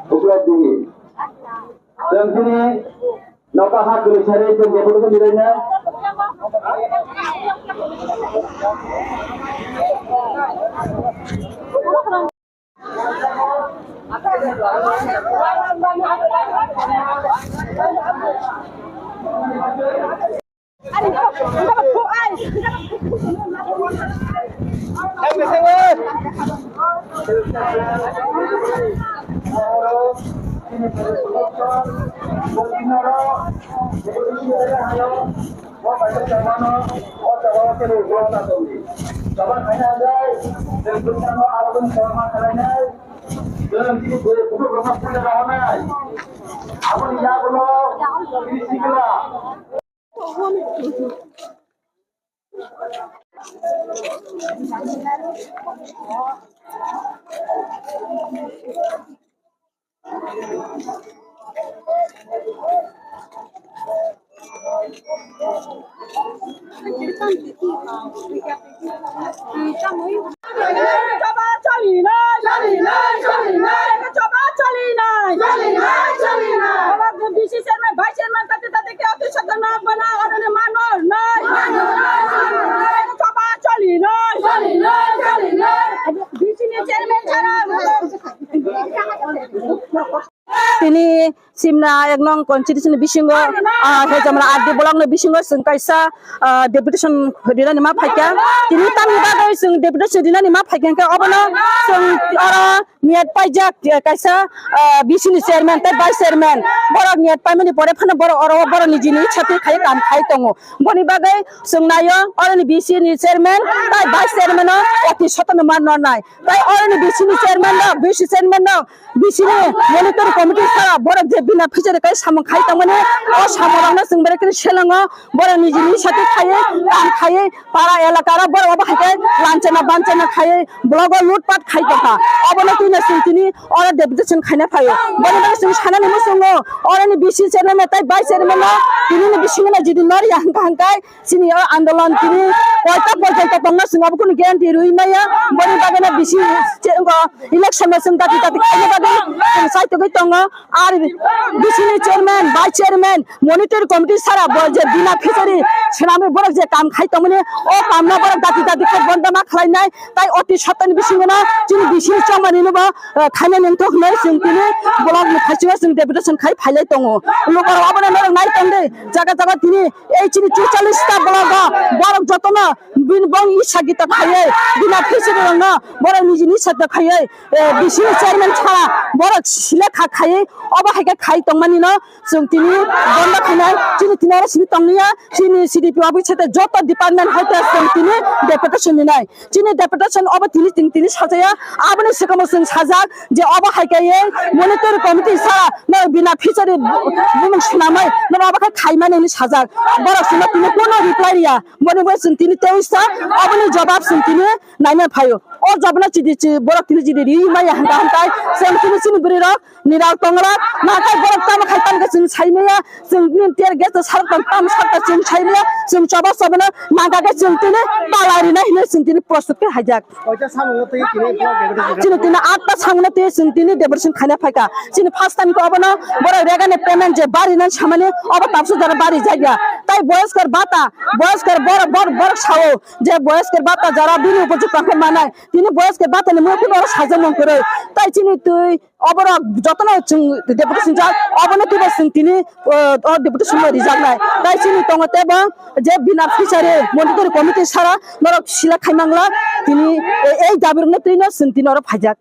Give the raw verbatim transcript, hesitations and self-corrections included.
Ukla digi. Tengtini noka ha kiri sari tengtini bulu kiri na. Aboni yagulo bini sikla. Choli nai, choli nai, choli nai. Choli nai, choli nai. Obo bisi chairman, vice chairman, tati, tati, ke ati satana bana, oroni mano nai. Mano nai, mano nai. Choba choli nai. Choli nai, choli nai. Bisi ni chairman chara. Tini Simna ek nong constituency ni bisingo, ah, Hejamra R D block ni bisingo chwng kaisa, ah, deputation rinani ma phaikha. Tini tamni bagwi chwng deputation rinani ma phaikha hwnkhe obono chwng oro niyat paijak, eh, kaisa, ah, B C ni chairman tei vice chairman. Borok niyat paimani pore phano borok oro borok nijini satwi khai kam khai tongo. Boni bagwi chwng naio oroni B C ni chairman tei vice chairman o oti sotono ma nornai. Tei oroni B C ni chairman rok, B C chairman rok, B C ni monitoring committee sara borok je bina fishery kai samung khai tongmani, o samung rokno chwng berekhe selango, borok nijini sati khaiwi, kam khaiwi, para elaka rok borok obo hai khe lanchana banchana khaiwi block o lutpat khai tongkha. Obono twino chwng tini oro deputation khaina phaio. Boni bagwi chwng sanani muchungo, oroni B C chairman tei vice chairman no tini ni bisingo no jodi noriya hwnkha hwnkhe, chini o andolon tini koita porjonto tongna chwng abo kunu guarantee rwi maya. Boni bagwi no bisi che-, wngkha election no chwng dati dati khaina bagwi chwng chaitogwi tongo. Ar B C ni chairman, vice chairman, monitoring committee sara bo je bina fishery swnamwi borok je kam khai tongmani, o kamno borok dati dati khai bondoma khlainai. Tai oti sotoni bisingo no chini B C ni chongmani no bo, eh, khaina nangthok hwnwi chwng tini block ni thaichio chwng deputation khai phailai tongo. Lukurok abono norok nai tongdi, jaga jaga tini ei chini chuchallis ta block o borok jotono bini bong isa gita khaiwi bina fishery rokno borok nijini isa gita khaiwi, eh, B C ni chairman sara borok selek kha khaiwi obo hai khe khai tongmani no chwng tini bondo khainai. Chini tini oro simi tonglia, chini C D P office sete joto department hai khe chwng tini deputation rinai. Chini deputation obo tini, tini, tini sajaya. Aboni swkangbo chwng sajak je obo hai khe ye monitoring committee sara no bina fishery bu-, bumung swnamwi no obo khe khaimani hinwi sajak. Borok chwngno tini kono reply riya. Boni bo chwng tini tei sa, oboni jobab chwng tini naina phaio. O jobab no chidi chi borok tini chidi ri maya hwnka hwnkai chwng tini chini bwrwi rok. Nirok tonglak, nakai borok tamo khai tamo khe chwng saimaya, chwng bini tear gas to sarok tong tamo sarok ta chwng saimaya, chwng choba chobano nangkha khe chwng tini pala rinai hinwi chwng tini prostuk khe haijak. Oita samung no twi tini block deputation. Chini tini atta samung no twi chwng tini deputation khaina phaikha. Chini first time khe obono borok regani payment je bari nan samani obo tabsu jora bari jakya. Tai boyoskor bata, boyoskor borok, borok, borok sao je boyoskor bata jara bini upor je tongkhe manai. Tini boyoskor bata ni mukhuno oro sajak mung kwrwi. Tai chini twi Oborok jotono chwng deputation jak, obono teibo chwng tini, o, o deputation bai rijaknai. Tai chini tongo teibo je bina fishery monitoring committee sara norok select khaimangla tini e-, ei dabi rokno twino chwng tini oro phaijak.